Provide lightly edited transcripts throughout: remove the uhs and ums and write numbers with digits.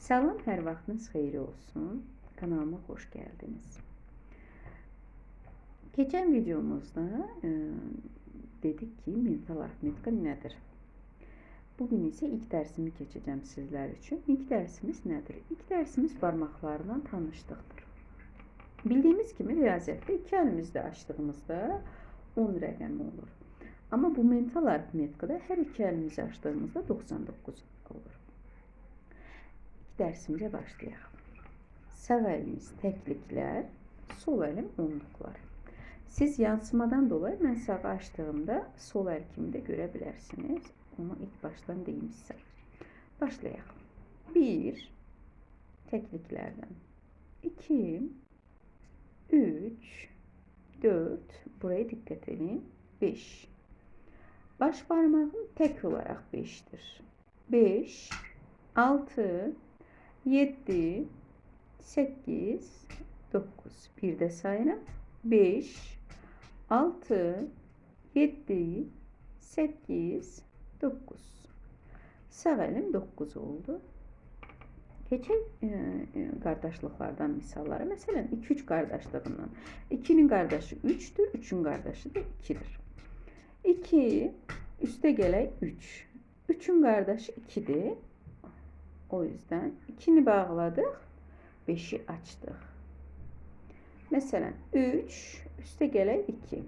Salam, hər vaxtınız xeyri olsun. Kanalıma xoş gəldiniz. Keçən videomuzda dedik ki, mental aritmetika nədir? Bugün isə ilk dərsimi keçəcəm sizlər üçün. İlk dərsimiz nədir? İlk dərsimiz barmaqlarla tanışlıqdır. Bildiyimiz kimi riyaziyyatda iki əlimizdə açdığımızda 10 rəqəmi olur. Amma bu mental aritmetikada hər iki əlimizi açdığımızda 99 olur. İlk dərsimizə başlayaq. Sağ əlimiz təkliklər, sol əlim onluqlar. Siz yansımadan dolayı mən sağa açdığımda sol əl kimi də görə bilərsiniz. Onu ilk başdan deyim sizə. Başlayaq. 1 təkliklərdən 2 3 4 buraya dikkat edin. 5. Baş parmağım tek olarak 5'tir. 5 6 7 8 9. Bir de sayalım. 5 6 7 8 9. Sağ elim 9 oldu. Keçək qardaşlıqlardan misallara. Məsələn, 2-3 qardaşlığından. 2-nin qardaşı 3-dür, 3-ün qardaşı da 2-dir. 2 üstə gələk 3. 3-ün qardaşı 2-dir. O yüzden 2-ni bağladıq, 5-i açdıq. Məsələn, 3 üstə gələk 2.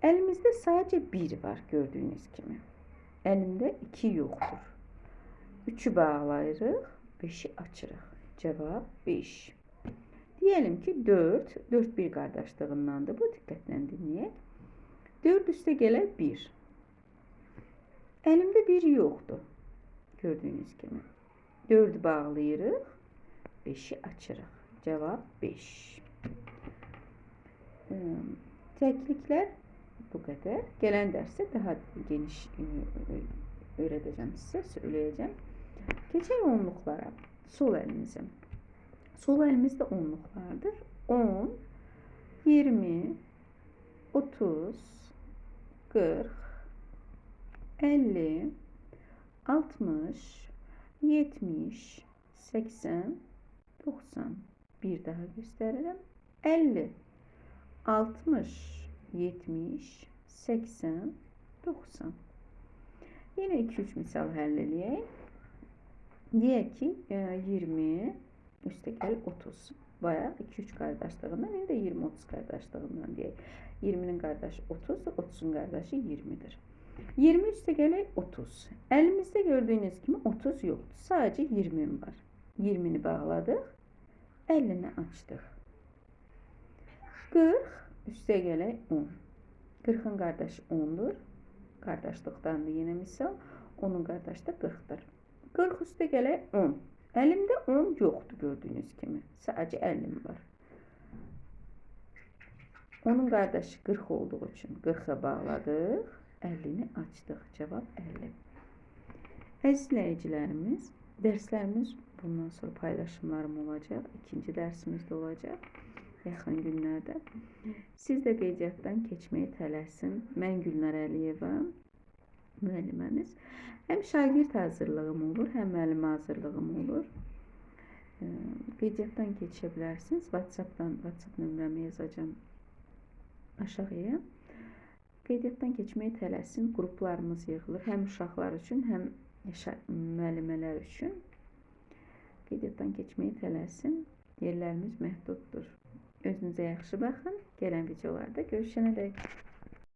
Əlimizdə sadəcə 1 var gördüyünüz kimi. Əlimdə 2 yoxdur. 3-ü bağlayırıq, 5-i açırıq. Cavab 5. Diyelim ki 4, 4 bir qardaşlığındandır. Bu diqqətlə dinləyək. 4 üstə gələk 1. Əlimdə 1 yoxdur. Gördüyünüz kimi. 4-ü bağlayırıq, 5-i açırıq. Cavab 5. Təkliklər bu qədər. Gələn dərsdə daha geniş öyrədəcəm sizə, söyləyəcəm. Keçək onluqlara. Sol əlimizə. Sol əlimizdə onluqlardır. 10, 20, 30, 40, 50, 60, 70, 80, 90. Bir daha göstərirəm. 50, 60, 70, 80, 90. Yenə 2-3 misal həll eləyək. Deyək ki, 20 üstə gəl 30. Bayaq 2-3 qardaşlığından, indi də 20-30 qardaşlığından deyək. 20-nin qardaşı 30-dur, 30-un qardaşı 20-dir. 20 üstə gələk 30. Əlimizdə gördüyünüz kimi 30 yoxdur. Sadəcə 20 var. 20-ni bağladıq, 50-ni açdıq. 40 üstə gələk 10. 40-ın qardaşı 10-dur. Qardaşlıqdandır yenə misal. 10-un qardaşı da 40-dır. 40 üstə gələk 10. Əlimdə 10 yoxdur gördüyünüz kimi. Sadəcə 50 var. Onun qardaşı 40 olduğu üçün 40-a bağladıq. 50-ni açdıq. Cavab 50. Əziz izləyicilərimiz, dərslərimiz bundan sonra paylaşımlarım olacaq. İkinci dərsimiz də olacaq yaxın günlərdə. Siz də qeydiyyatdan keçməyə tələsin. Mən Gülnar Əliyeva, müəlliməniz. Həm şagird hazırlığım olur, həm müəllimə hazırlığım olur. Qeydiyyatdan keçə bilərsiniz. WhatsApp-dan, WhatsApp nömrəmi yazacağım aşağıya. Qeydiyyatdan keçməyə tələsin. Qruplarımız yığılır. Həm uşaqlar üçün, həm müəllimələr üçün. Qeydiyyatdan keçməyə tələsin. Yerlərimiz məhduddur. Özünüzə yaxşı baxın. Gələn videolarda görüşənə dək.